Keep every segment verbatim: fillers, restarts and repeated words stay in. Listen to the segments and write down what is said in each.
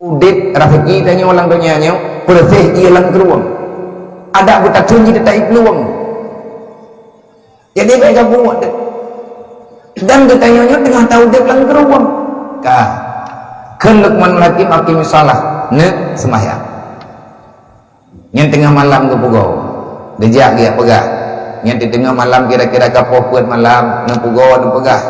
Udeb raseuki tanyoe lam donya nyoe, peureuséh ié lam krueng. Adak beutateun jih teutab ié plueng. Jadi, bèk gabuek deh. Dan geutanyoe nyoe teungoh taudeb lam krueng. Ka. Kheun Luqmanul Hakim, "Aqimis shalah." Neuk seumayang. Nyan teungoh malam geupeugoe. Geujak geujak peugah. Nyan teungoh malam kira-kira ka poh peuet malam, neupeugoe neupeugah.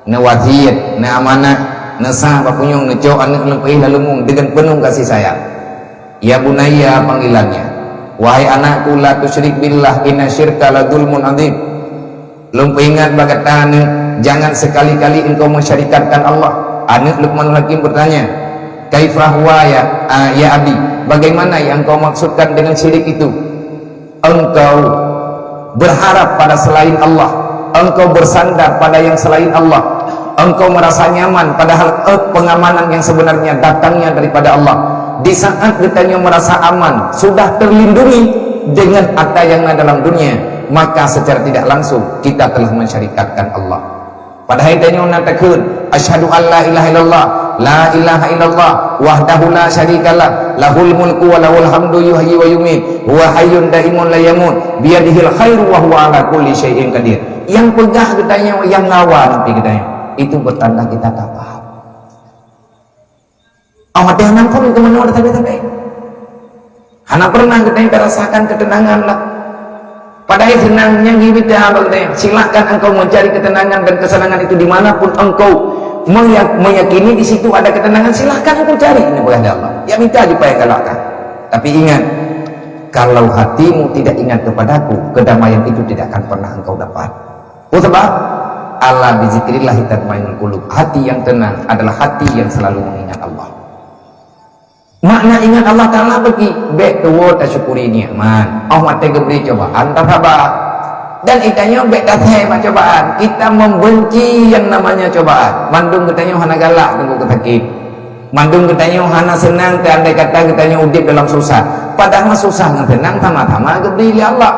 Neuwasiet, neuamanah, neusah bak punyueng, neucok aneuk lôn peuéh lam leumoeng deungon peuneuh kasih sayang. "Ya bunayya," panggilannya. "Wahai anakku, la tusyrik billah, inna syirka la zulmun azim." Lôn peuingat bak gata aneuk, jangan sekali-kali engkau mensyarikatkan Allah. Aneuk Luqmanul Hakim bertanya, "Kaifa huwa ya, a, ya abi? Bagaimana yang engkau maksudkan dengan syirik itu? Engkau berharap pada selain Allah, engkau bersandar pada yang selain Allah, engkau merasa nyaman padahal, eh, pengamanan yang sebenarnya datangnya daripada Allah." Di saat geutanyoe merasa aman, sudah terlindungi dengan harta yang ada dalam dunia, maka secara tidak langsung kita telah mensyarikatkan Allah. Padahai tanyoe na takheun, "Asyhadu an la ilaha illallah, la ilaha illallah, wahdahu la syarikalah, lahul mulku wa lahul hamdu yuhyi wa yumiit, huwa hayyun daimun la yamut, biyadihil khairu wa huwa ala kulli syai'in qadir." Nyang peugah geutanyoe, nyang lawan pih geutanyoe. Itu pertanda kita tak paham. Oh, watèe nangkong keu meunoe sabe-sabe. Hana pernah geutanyoe tarasakan keuteunangan lah. Padahai seunang nyang geubri Allah geutanyoe. Silakan engkau mencari ketenangan dan kesenangan itu di mana pun engkau meya-, meyakini di situ ada ketenangan, silakan engkau cari, ini peugah Allah. Ya, minta supaya kalahkan. Tapi ingat, kalau hatimu tidak ingat kepadaku, kedamaian itu tidak akan pernah engkau dapat. Peue sabab? "Ala bizikrillahi tatmainnul qulub." Hati yang tenang adalah hati yang selalu mengingat Allah. Makna ingat Allah Taala bagi, bèk tuwoe tasyukuri nikmat. Oh, watèe geubri cobaan, tasaba. Dan geutanyoe bèk tasai bak cobaan. Kita membenci yang namanya cobaan. Mandum geutanyoe hana galak teungku keu sakét. Mandum geutanyoe hana seunang teuh andai kata geutanyoe udeb dalam susah. Padahai susah ngon seunang sama-sama geubri lé Allah.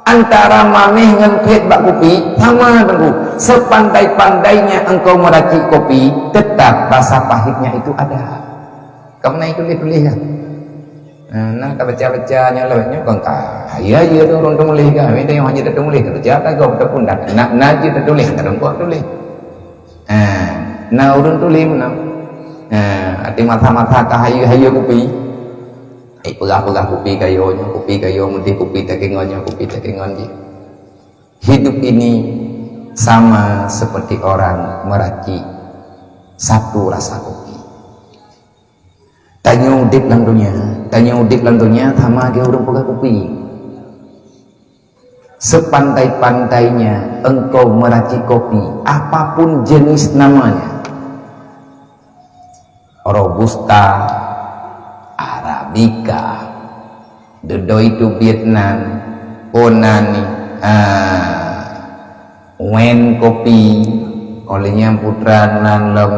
Antara maméh ngon phet bak kupi sama, Teungku. Sepandai-pandainya engkau meracik kopi, tetap rasa pahitnya itu ada. Kamu na tuléh-tuléh kan? Nah, na ka baca-baca nyoe lewat nyoe kan ka. Ya, ya, tu ureueng tuléh kan. Mita yang hanya tuléh, kerja tak kau, ataupun dah. Nak, nak je tuléh, tak ada kau tuléh. Ah, na ureueng tuléh mana? Ah, hati mata-mata ka hayu-hayu kupi. Eh, peugah-peugah kupi kayu nyoe, kupi kayu, meuntih kupi takengon nyoe, kupi takengon jih. Hidup ini sama seperti orang meracik satu rasa kopi. Tanyoe udeb lam dunia, tanyoe udeb lam dunia sama lagèe ureueng peugah kupi. Sepandai-pandainya engkau meracik kopi, apapun jenis namanya, Robusta, Arabica, dudoe itu Vietnam, Ponani, ah, Wen kopi, oleh nyang putra nan lom,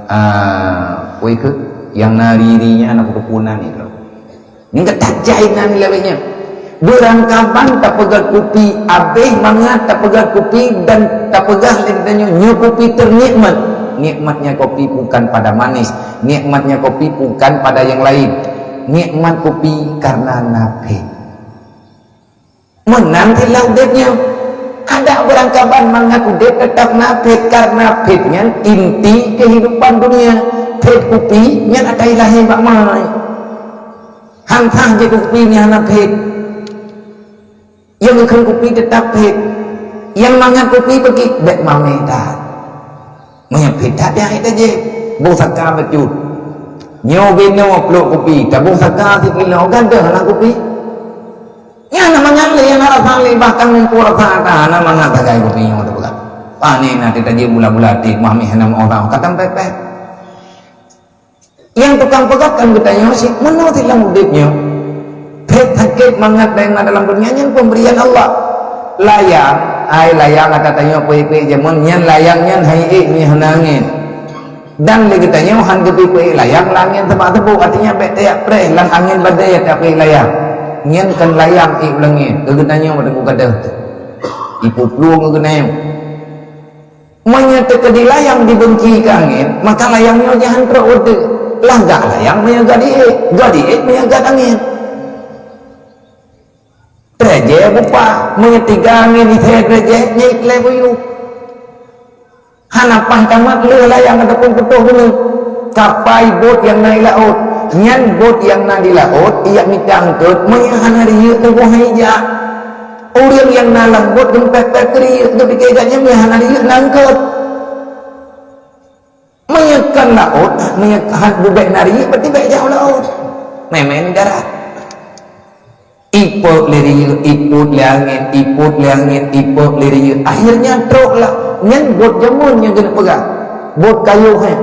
ah, kui keu, nyang na riri nyan na peutupunan itu. Nyang ka tajai nan lewat nyan. Beurangkaban tapeugah kupi, abéh mangat tapeugah kupi dan tapeugah lé geutanyoe, nyoe kupi ternikmat. Nikmatnya kopi bukan pada manis, nikmatnya kopi bukan pada yang lain. Nikmat kopi karena na phet. Meunan cit lam udeb nyoe. Adak beurangkaban mangat udeb teutap na phet, karena phet nyan inti kehidupan dunia. Phet kupi nyan ata ilahé bak mai. Han sah jikupi nyang hana phet. Nyang geukheun kupi teutap phet. Nyang mangat kupi beugét, bèk mamé that. Meunyoe phet that, dia ita jih. Boh saka bacut. Nyoe binoe pluek kupi, taboh saka sikilo, gadôh hana kupi. Nyan hana mangat lé, hana rasa lé, bahkan muphom rasa ata hana mangat sagai kupi nyoe teupeugah. Pane na teutajeuet bula-bula ti, mah mih hana meuoh tau, ka tam pèh-pèh. Nyang tukang peugah kan geutanyoe cit, meunoe cit lam udeb nyoe. Phet sakét mangat dan na dalam dunia nyan pemberian Allah. Layang, ai layang ata tanyoe peuék-peuék jameun, nyan layang nyan hai ék nyan hana angén. Dan lé geutanyoe han geupeuék layang lam angén teubak-teubok, artinya bèk tajak preh lam angén badai tajak peuék layang. Nyan kon layang ék ulangé, keu geutanyoe meuteumé gadôh teuh. Ipuplueng keu geutanyoe. Meunyoe teukeudi layang dibenci keu angén, maka layang nyoe jahan trok uteuk. Lagak layang meunyoe gadiék, gadiék meunyoe gat angén. Trejée bupah, meunyoe tiga angén ithée trejée, nyiek lé buyuek. Hana paih tamat lheueh layang ataupun putôh gunong. Kapai bot nyang na di laôt. Nyan bot nyang na di laôt, ijak mita eungkôt, meunyoe hana riyeuk tuboh hai jak. Ureuëng nyang na lam bot geupék-pék keu riyeuk, geupike gata nyan meunyoe hana riyeuk na eungkôt. Meunyoe kon laôt, meunyoe han bubék na riyeuk, berarti bék jak u laôt. Main-main di darat. Ipot lé riyeuk, ipot lé angén, ipot lé angén, ipot lé riyeuk. Akhirnya trok lah. Nyan bot jameun nyang keuneuk peugah. Bot kayoh nyan.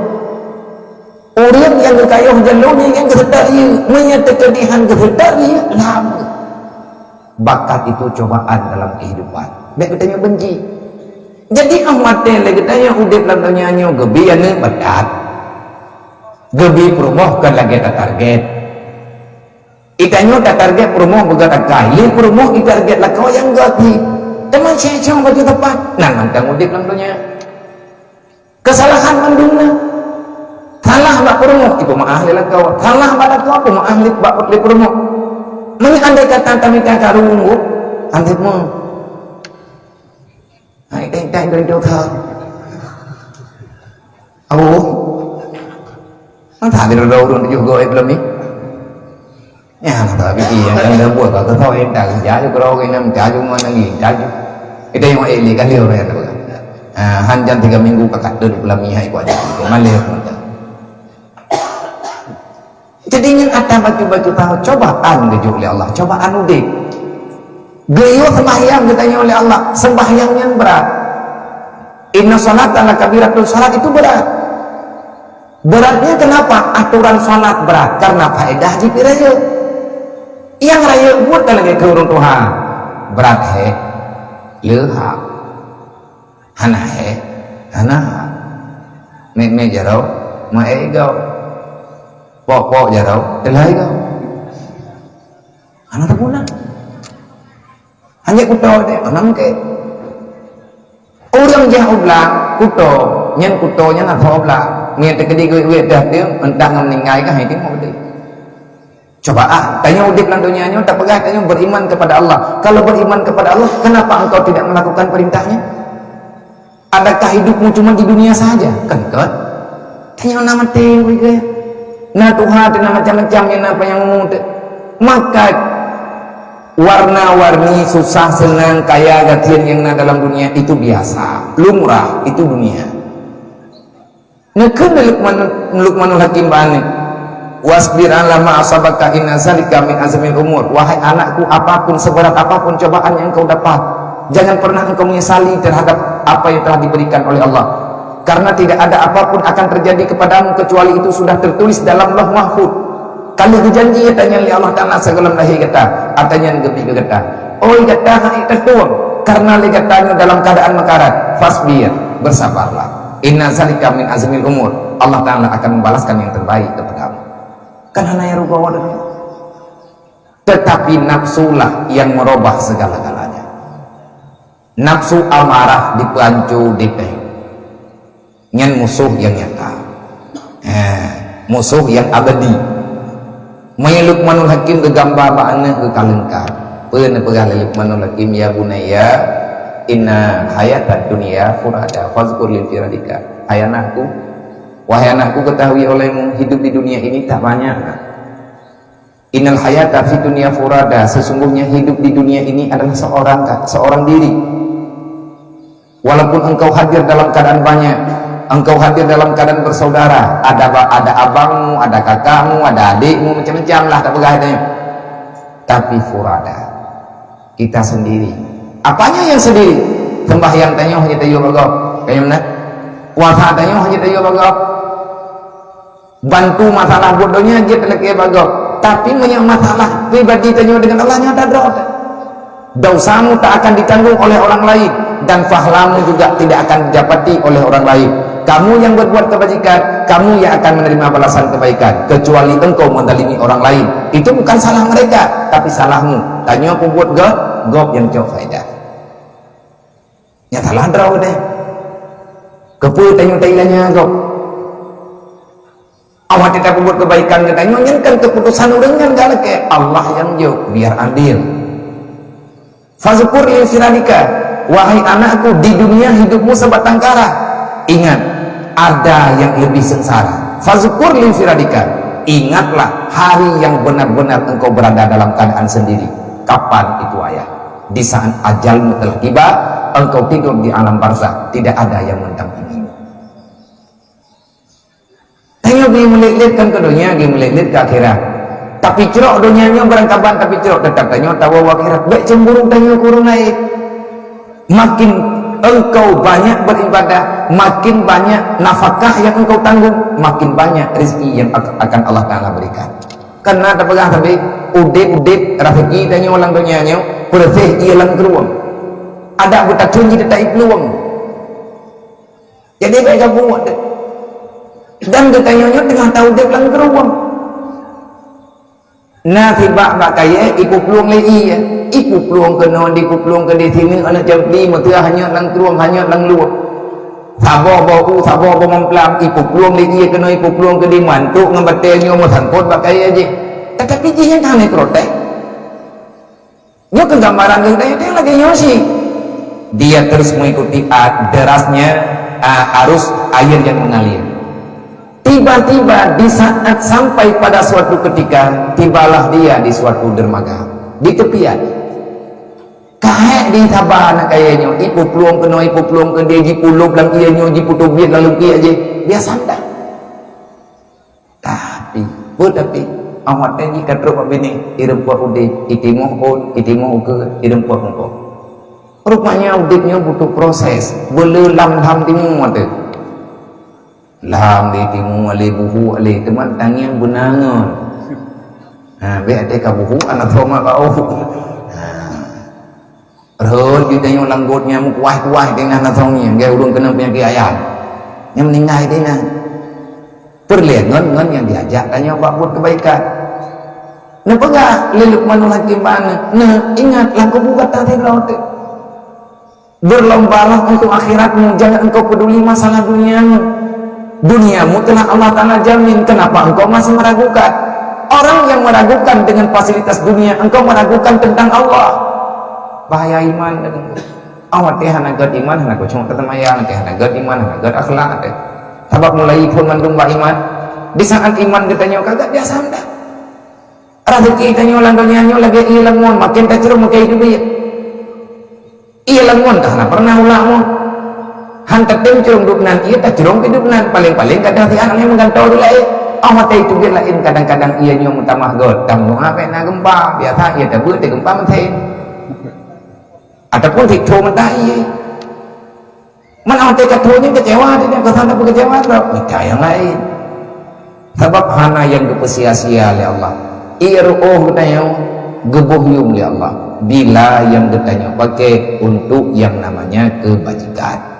Ureuëng nyang geukayoh jalô nyan nyang geuseutôt riyeuk. Meunyoe teukeudi han geuseutôt riyeuk, lama. Bakat itu cobaan dalam kehidupan. Bék geutanyoe benci. Jadi, óh maté lé geutanyoe udeb lam donya nyoe geubi aneuëk batat. Geubi peurumoh kon lagée tatarget. Geutanyoe tatarget peurumoh beugöt akai, lé peurumoh jitarget lakoe nyang göt jih. Teuma syedara baju tepat, nan mantong udeb lam donya. Keusalahan mandum na. Salah bak peurumoh, ipeumaáh lé lakoe. Salah bak lakoe, peumaáh lé bak lé peurumoh. Meunyoe andai kata tamita karu, andai mo. Hai, teng-teng dari dosa. Abu. Masa ada ureuëng tujoh goe belum ni? Ya, masa biki yang kan dah buat kata tahu yang tak jaju kerau yang nam jaju mana ni jaju. Kita yang elok kali orang yang tu. Ah, hanjan tiga minggu kakak duduk dalam mihai ku aja. Malih. Jadi nyan atra bacut-bacut tahu cobaan geujok lé Allah, cobaan udeb. Geuyue sembahyang geutanyoe lé Allah, sembahyang nyan brat. Inna salata lakabiratun, salat itu berat. Beratnya kenapa? Aturan salat berat karena faedah jih pih rayeuk. Nyang rayeuk buet ka lagée keu ureuëng tuha. Brat hé, leuha. Hana hé, hana ha. Mek-mek jaroe, maé igau. Pok-pok jaroe, teulhah igau. Hana teupeuna. Hanya kuto deh, hana mungkin. Ureuëng jah u blang, kuto, nyan kuto nyan atau blang. Meunyoe teukeudi geuwet dah tu, entah ngon meninggai kah, itu mau betul. Coba ah, tanyoe udeb lam donya nyoe, tapeugah tanyoe beriman kepada Allah. Kalau beriman kepada Allah, kenapa engkau tidak melakukan perintahnya? Adakah hidupmu cuma di dunia saja? Kan, kan? Tanyoe na maté, begitu ya. Na tuha, na macam-macam, ya, na apa yang mau. Maka, warna-warni, susah, senang, kaya, gasien yang na dalam dunia itu biasa. Lumrah, itu dunia. Neukheun lé Luqman, Luqmanul Hakim bak aneuëk, "Wasbir ala ma asabaka, inna zalika min azmil umur." Wahai anakku, apapun, seberat apapun cobaan yang engkau dapat, jangan pernah engkau menyesali terhadap apa yang telah diberikan oleh Allah. Karena tidak ada apapun akan terjadi kepadamu kecuali itu sudah tertulis dalam Lauh Mahfuz. Ka lheueh geujanji ata nyan lé Allah Taala sigohlom lahé gata, ata nyan geubri keu gata. Oi gata hai tatueng, karena lé gata nyoe dalam keadaan meukarat, fasbir, bersabarlah. Inna zalika min azmil umur. Allah Taala akan membalaskan yang terbaik kepadamu. Kan hana nyang rugoe deh. Tetapi nafsulah yang merubah segala-galanya. Nafsu amarah dipeuanco dipéh. Nyan musoh nyang nyata. Eh, musoh nyang abadi. Meunyoe Luqmanul Hakim geugamba bak aneuëk geukalon ka. Peue neupeugah lé Luqmanul Hakim, "Ya bunayya, inna hayatad dunya furada, fazkur li firadika." Hai anakku, wahai anakku, ketahui olehmu, hidup di dunia ini tak banyak. "Innal hayata fid dunya furada, sesungguhnya hidup di dunia ini adalah seorang, seorang diri. Walaupun engkau hadir dalam keadaan banyak, engkau hadir dalam keadaan bersaudara, ada ba-, ada abangmu, ada kakakmu, ada adikmu, macam-macam lah tapeugah nyan. Tapi furada, kita sendiri." Apanya yang sendiri? Sembahyang tanyoe hana tayue bak gob. Kan nyan meunan? Puasa tanyoe hana tayue bak gob. Bantu masalah buet donya jeuet lakée bak gob, tapi meunyoe masalah pribadi tanyoe deungon Allah, nyoe tadroe. Dosamu tak akan ditanggung oleh orang lain, dan pahlamu juga tidak akan didapati oleh orang lain. Kamu yang berbuat kebajikan, kamu yang akan menerima balasan kebaikan, kecuali engkau menzalimi orang lain. Itu bukan salah mereka, tapi salahmu. Tanyoe peubuet gob, gob nyang cok faedah. Nyang salah droe deh. Keupeue tanyoe tailanya gob? Awak teuka peubuet kebaikan geutanyoe, nyan kan keputusan ureuëng nyan galak ke Allah yang jok, biar adil. Fazkur li firadika, wahai anakku, di dunia hidupmu sebatang kara. Ingat, ada yang lebih sengsara. Fazkur li firadika, ingatlah hari yang benar-benar engkau berada dalam keadaan sendiri. Kapan itu, ayah? Di saat ajalmu telah tiba, engkau tidur di alam barzakh, tidak ada yang mendampingimu. Tanyoe geumeulét-lét kan keu donya, geumeulét-lét keu akhirat. Tapi crok donya nyoe barangkaban, tapi crok teutap tanyoe tawoe u akhirat. Bék cemburu tanyoe keu ureuëng laén. Makin engkau banyak beribadah, makin banyak nafkah yang engkau tanggung, makin banyak rezeki yang ak-, akan Allah Taala berikan. Karena tapeugah tadi, udeb-udeb rezeki tanyoe lam donya nyoe, peureuséh ie lam krueng. Adak beutateun jih teutai plueng. Jadi, bék gabuek deh. Dan geutanyoe nyoe teungoh taudeb lam krueng. Na sibak bak kayée, ipuplueng lé ie. Ipuplueng keunoe, dipuplueng keudeh, sineuk aneuk jampi, meuteue hanyot lam krueng, hanyot lam luwah. Saboh boh u, saboh boh mamplam, ipuplueng lé ie keunoe, ipuplueng keudeh, mantuk ngon batée nyoe meusangkot bak kayée jih. Tetapi jih nyang ka hana protes. Nyoe keuh gambaran geuh dayah lagée nyoe cit. Dia terus mengikuti a-, derasnya, a, arus air yang mengalir. Tiba-tiba di saat sampai pada suatu ketika, tibalah dia di suatu dermaga, di tepian. Kahek di saba aneuk kayée nyoe, ipuplueng keunoe, ipuplueng keudeh, jipulop lam ie nyoe, jiputôh biet lam lukiek jih, biasa dah. Tapi, peue tapi, awak teuh jih ka trok bak binéh, ireumpok udeb, itimoh ôn, itimoh ukeue, ireumpok muphom. Rupanya udeb nyoe butuh proses, beuleulam lam timu teuh. Lam di timu alé buhu alé, teuma tangieng beunangon. Ha, bék até ka buhu, aneuk thoma ka oh. Ha. Rhot jih tanyoe lam got nyan meukuah-kuah teuh na thong nyan, gaya ureuëng keunong peunyakét ayam. Nyang meuninggai teuh na. Peureulée ngon, ngon nyang diajak tanyoe bak buet keubaikan. Neupeugah lé Luqmanul Hakim bak aneuk, "Neuk, ingat lam kubu gata sidroe teuh. Berlombalah untuk akhiratmu, jangan engkau peduli masalah duniamu. Duniamu telah Allah Taala jamin, kenapa engkau masih meragukan?" Orang yang meragukan dengan fasilitas dunia, engkau meragukan tentang Allah. Bahaya iman. Awak teuh hana gét iman, hana kucok keu teuma ya, teuh hana gét iman, hana gét akhlak teuh. Sabab mulai phon mandum bak iman. Di saat iman geutanyoe ka gét biasa dah. Rezeki tanyoe lam donya nyoe lagée ie lam ngon, maken tacrông maken teubiet. Ie lam ngon ka hana pernah ulak ngon. Han tatem crông dub nan, ie tacrông keu dub nan, paléng-paléng kadang siat lé meugantoe di laén. Awak teuh teubiet laén kadang-kadang ie nyoe meutamah gét, tam nyoe hana pernah geumpa, biasa ie tabeuet teuh geumpa meuthén. Ataupun sit tho meuntah ie. Meunan teuka tho nyan keucewa, dia keusan tapi keucewa, trok mita nyang laén. Sabab hana nyang geupeusia-sia lé Allah. Ie ruoh geutanyoe geuboh yuem lé Allah. Bila nyang geutanyoe pakai untuk yang namanya kebajikan.